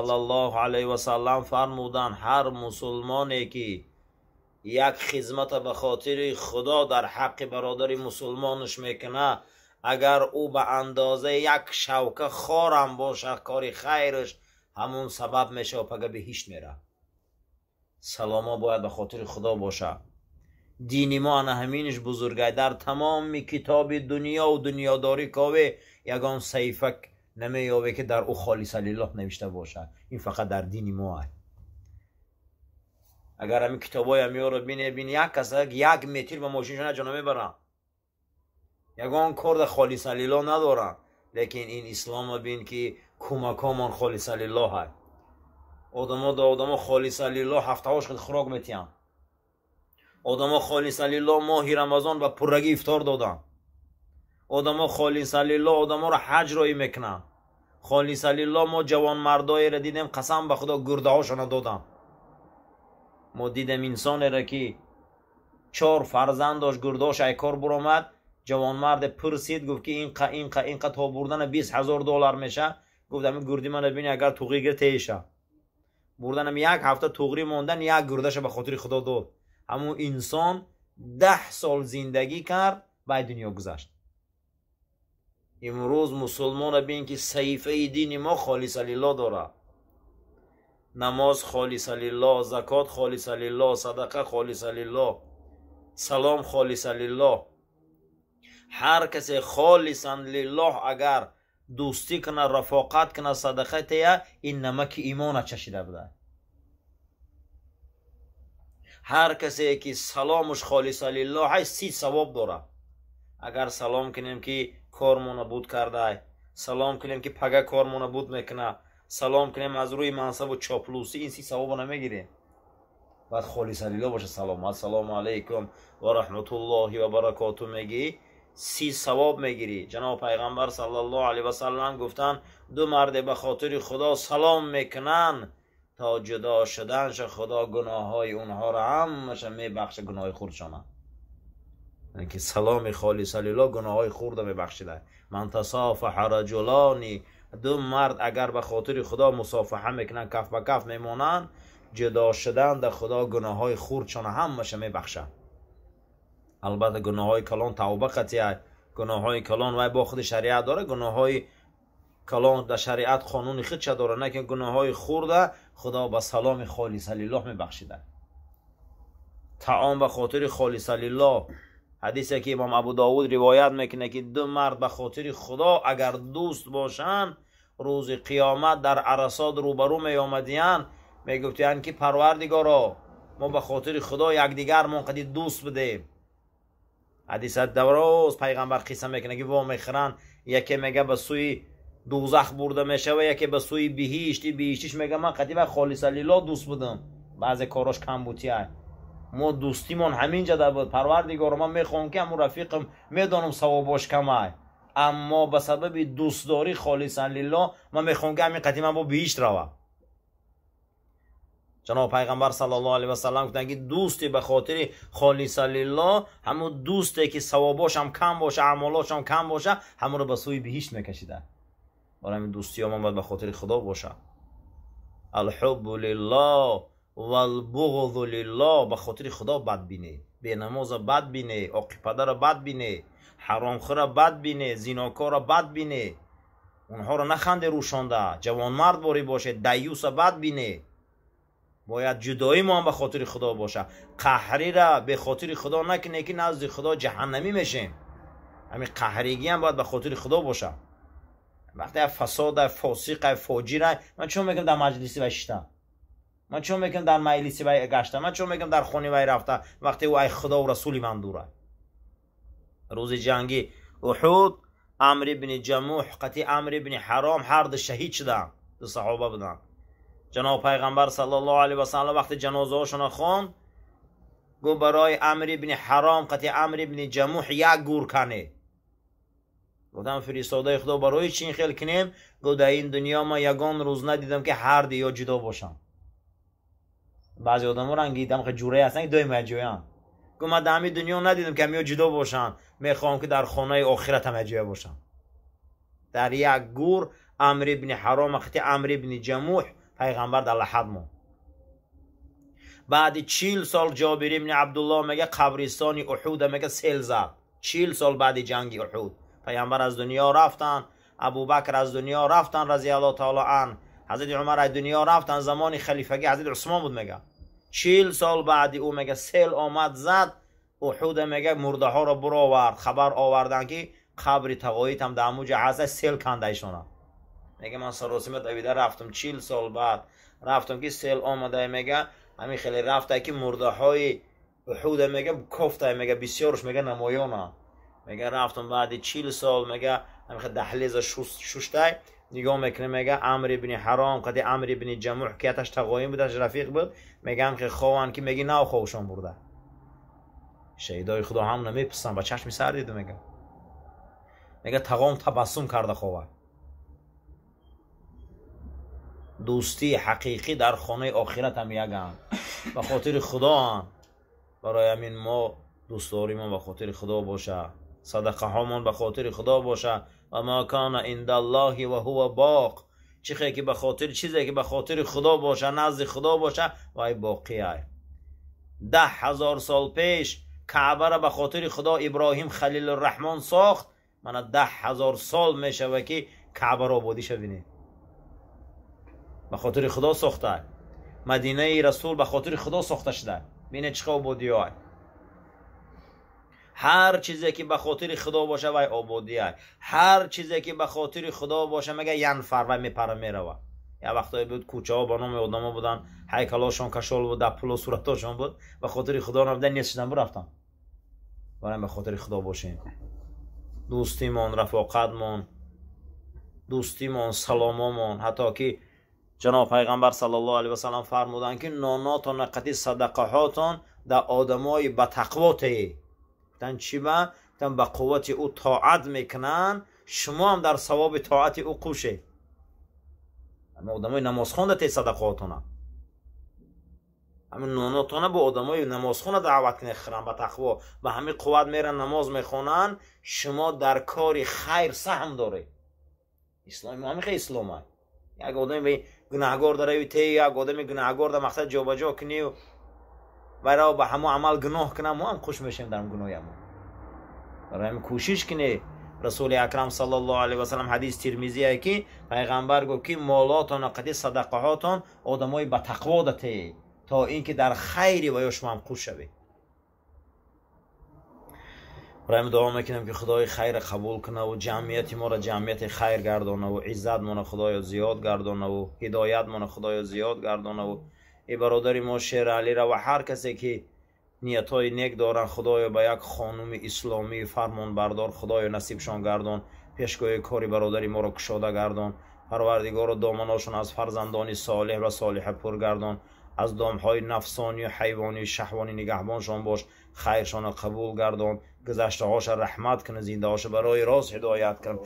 Саллаллоҳу алайҳи васаллам фармуданд: ҳар мусулмоне ки як хизмата ба хотири Худо дар ҳаққи бародари мусулмонаш мекунад, агар ӯ ба андозаи як шавка хорам бошад, кори хайраш ҳамун сабаб мешавад, пага биҳишт меравад. Саломо бояд ба хотири Худо бошад. Дини мо ана ҳаминаш бузургай. Дар тамоми китоби дунёву дунёдорӣ кове ягон саҳифа намеёбе, ки дар ӯ холиса лиллоҳ навишта бошад. Ин фақат дар дини мо ай. Агар ҳамин китобҳои ҳамиёро бине, бин, як кас як метр ба мошиншона ҷона мебаранд, ягон кор дар холиса лиллоҳ надоранд. Лекин ин ислома бин, ки кӯмакомон холиса лиллоҳ ай. Одамо да одамо холиса лиллоҳ ҳафтаҳош хел хӯрок метиҳанд. Одамо холиса лиллоҳ моҳи Рамазон ба пуррагӣ ифтор доданд. Одамо холиса лиллоҳ одаморо ҳаҷ роӣ мекунанд. Холиса лиллоҳ мо ҷавонмардоеро дидем, қасам ба Худо, гурдаҳошона доданд. Мо дидем инсонеро, ки чор фарзанд дошт, гурдаҳош айкор буромад. Ҷавонмарде пурсид, гуфт, ки инқа, инқа, инқа то бурдана 20 000 доллар меша. Гуфт: ами гурди мана бини, агар туғри гир, теша. Бурданам, як ҳафта туғрӣ мондан, як гурдаша ба хотири Худо дод. Ҳамун инсон 10 сол зиндагӣ кард, баъд дунё гузашт. Имрӯз мусулмона бин, ки саҳифаи дини мо холиса лиллоҳ дорад: намоз холиса лиллоҳ, закот холиса лиллоҳ, садақа холиса лиллоҳ, салом холиса лиллоҳ. Ҳар касе холисан лиллоҳ агар дӯстӣ кунад, рафоқат кунад, садақа тея, ин намаки имона чашида буда. Ҳар касе ки саломуш холиса лиллоҳ ҳай, 30 савоб дорад. Агар салом кунем, ки кормона буд кардай, салом кунем, ки пага кормона буд мекунад, салом кунем аз рӯи мансабу чоплусӣ, ин 30 савобо намегирем. Бояд холиса лиллоҳ боша салом. Ассалому алайкум ва раҳматуллоҳи ва баракоту мегӣ, 30 савоб мегирӣ. Ҷаноб Пайғамбар саллаллоҳу алайҳи васаллам гуфтанд: ду марде ба хотири Худо салом мекунанд, то ҷудо шуданша Худо гуноҳҳои онҳоро ҳамаша мебахша, гуноҳи хурдшона. Ки саломи холиса лиллоҳ гуноҳҳои хурда мебахшида. Ман тасофаҳа раҷулони, ду мард агар ба хотири Худо мусофаҳа мекунанд, каф ба каф мемонанд, ҷудо шудан да Худо гуноҳҳои хурдшона ҳамаша мебахшад. Албатта, гуноҳҳои калон тавба қатъия, гуноҳҳои калон вай бо худи шариат дорад, гуноҳҳои калон дар шариат қонуни худша дорад, на ки гуноҳҳои хурда Худо ба саломи холиса лиллоҳ мебахшида. Таом ба хотири холиса лиллоҳ. Ҳадисе ки имом Абу Довуд ривоят мекунад, ки ду мард ба хотири Худо агар дӯст бошанд, рӯзи қиёмат дар Арасот рӯбарӯ меомадиянд, мегуфтиянд, ки Парвардигоро, мо ба хотири Худо якдигармон қади дӯст будем. Ҳадиса дароз Пайғамбар қисса мекунад, ки во мехӯранд, яке мега ба сӯи дӯзах бурда мешава, яке ба сӯи биҳишт. И биҳиштиш мега: ман қади вай холиса лиллоҳ дӯст будам, баъзе корош камбутия, мо дӯстимон ҳамин ҷада буд. Парвардигоро, ман мехоҳам, ки ҳамун рафиқам, медонам, савобош камай, аммо ба сабаби дӯстдорӣ холисан лиллоҳ ман мехоҳам, ки ҳамин қади ман бо биҳишт рава. Ҷаноб Пайғамбар саллаллоҳу алайҳи васаллам гуфтанд, ки дӯсте ба хотири холиса лиллоҳ, ҳамун дӯсте ки савобошам кам боша, аъмолошам кам боша, ҳамонро ба сӯи биҳишт мекашида. Барои ҳамин дӯстиёмон бояд ба хотири Худо бошад. Алҳуббу лиллоҳ валбуғзу лиллоҳ. Ба хотири Худо бад бине, бенамоза бад бине, оқипадара бад бине, ҳаромхӯра бад бине, зинокора бад бине, онҳоро наханде рӯшонда, ҷавонмард борӣ бошед, даюса бад бине. Бояд ҷудоӣ мо ҳам ба хотири Худо боша. Қаҳрира бехотири Худо накуне, ки назди Худо ҷаҳаннамӣ мешем. Ҳамин қаҳригиам бояд ба хотири Худо боша. Вақте я фасода, фосиқа, фоҷира, ман чон мекунам дар маҷлиси вай шиштам, ман чон мекунам дар маҷлиси вай гаштам, ман чон мекунам дар хони вай рафта, вақте ӯ ай Худову расули ман дура? Рӯзи ҷанги Уҳуд Амр ибни Ҷамуҳ қати Амр ибни Ҳаром ҳарду шаҳид шуданд, ду саҳоба буданд. Ҷаноб Пайғамбар саллаллоҳу алайҳи васаллам вақти ҷанозаҳошона хонд, гуфт: барои Амр ибни Ҳаром қати Амр ибни Ҷамуҳ як гур кане. Гуфтам: фиристодаи Худо, барои чӣ ин хел кунем? Гуфт: дар ин дунё ман ягон рӯз надидам, ки ҳарди ё ҷудо бошам. Баъзе одамо ранги дамхе ҷурае ҳастанд, ки доим якҷоянд. Гуфт: ман дар ҳамин дунё надидам, ки ҳамиё ҷудо бошанд, мехоҳам, ки дар хонаи охиратам якҷоя бошам. Дар як гур Амр ибни Ҳаром қати Амр ибни Ҷамуҳ. Пайғамбар дар лаҳад монд. Баъди 40 сол Ҷобир ибни Абдуллоҳ мега қабристони Уҳуда мега сел зад. 40 сол баъди ҷанги Уҳуд. Пайғамбар аз дунё рафтанд, Абубакр аз дунё рафтанд разияллоҳу таоло ан, ҳазрати Умар аз дунё рафтанд, замони халифагӣ ҳазрати Усмон буд мега. 40 сол баъди ӯ мега сел омад зад, Уҳуда мега мурдаҳоро буровард, хабар оварданд ки қабри тағоитам дар ҳамуҷа ҳаст, сел канда ишона. Мега ман саросима давида рафтам 40 сол баъд рафтам ки сел омада мега ҳамин хеле рафта ки мурдаҳои Уҳуда мега кофта мега бисёрш мега намоёна. Мега рафтам баъди 40 сол мега ҳамин хеле даҳлеза шуштай нигоҳ мекунем мега Амр ибни Ҳаром қади Амр ибни Ҷамуҳ ки яташ тағоим буд, рафиқ буд, мега ҳам хеле хованд ки меги нав ховшон бурда. Шаҳидои Худо ҳам намепурсанд, ба чашми сар диду мега. Мега тағом табассум карда ховад. Дӯстии ҳақиқӣ дар хонаи охират ҳам яганд, ба хотири Худоанд. Барои ҳамин мо дӯстдоримон ба хотири Худо боша, садақаҳомон ба хотири Худо боша. Ва ма кана индаллоҳи ва ҳува боқ. Чизе ки ба хотири чизе ки ба хотири Худо боша, назди Худо боша, вай боқиай. 10,000 сол пеш Каъбаро ба хотири Худо Иброҳим Халилурраҳмон сохт. Мана 10,000 сол мешава ки Каъбаро ободиша бинед. Ба хотири Худо сохта. Мадинаи Расул ба хотири Худо сохта шуда. Бинед чӣ ободиҳо. Ҳар чизе ки ба хотири Худо боша вай ободиай. Ҳар чизе ки ба хотири Худо боша мега янфар вай мепара мерава. Як вақтое буд кӯчаҳо ба номи одамо буданд, ҳайкалошон кашол буд, дар пуло суратошон буд. Ба хотири Худо набуда нест шудан бурафтан. Барои ба хотири Худо бошем. Дӯстимон, рафоқатмон, дӯстимон, саломомон, ҳатто ки ҷаноб пайғамбар саллаллоҳу алайҳи васаллам фармуданд ки нонотон қати садақаҳотон дар одамои ба тақво теед. Гуфтанд чӣ ба? Гуфтанд ба қуввати ӯ тоат мекунанд, шумо ҳам дар савоби тоати ӯ қӯшед. Ама одамои намозхонда те садақаҳотона. Ҳамин нонотона бо одамои намозхона даъват кунед, хӯранд ба тақво, ба ҳамин қувват меран намоз мехонанд, шумо дар кори хайр саҳм доред. Исломи мо ҳамин хел ислом аст. Як одами гунаҳгор дарави те, як одами гунаҳгор дар мақсад ҷобаҷо кунӣ вайро ба ҳамо амал гуноҳ кунам, мо ҳам хуш мешавем дар гуноҳи мо. Барои ҳамин кӯшиш кунед. Расули акрам саллаллоҳу алайҳи васаллам ҳадис Тирмизие ки пайғамбар гуфт ки молотон қади садақаҳотон одамои ба тақво датед, то ин ки дар хайри ва ё шумо ҳам хуш шавед. Барои ҳамин дуо мекунем ки Худои хайра қабул кунаву ҷамъияти моро ҷамъияти хайр гардонаву иззатмонро Худоё зиёд гардонаву ҳидоятмонро Худоё зиёд гардонаву и бародари мо Шералиро ва ҳар касе ки ниятҳои нек доранд, Худоё ба як хонуми исломии фармонбардор Худоё насибшон гардон, пешгоҳи кори бародари моро кушода гардон, Парвардигоро доманошон аз фарзандони солеҳ ва солиҳа пур гардон, аз домҳои нафсонию ҳайвонию шаҳвонӣ нигаҳбоншон бош, хайршонро қабул гардон, гузаштаҳоша раҳмат кун, зиндаҳоша барои рост ҳидоят кун.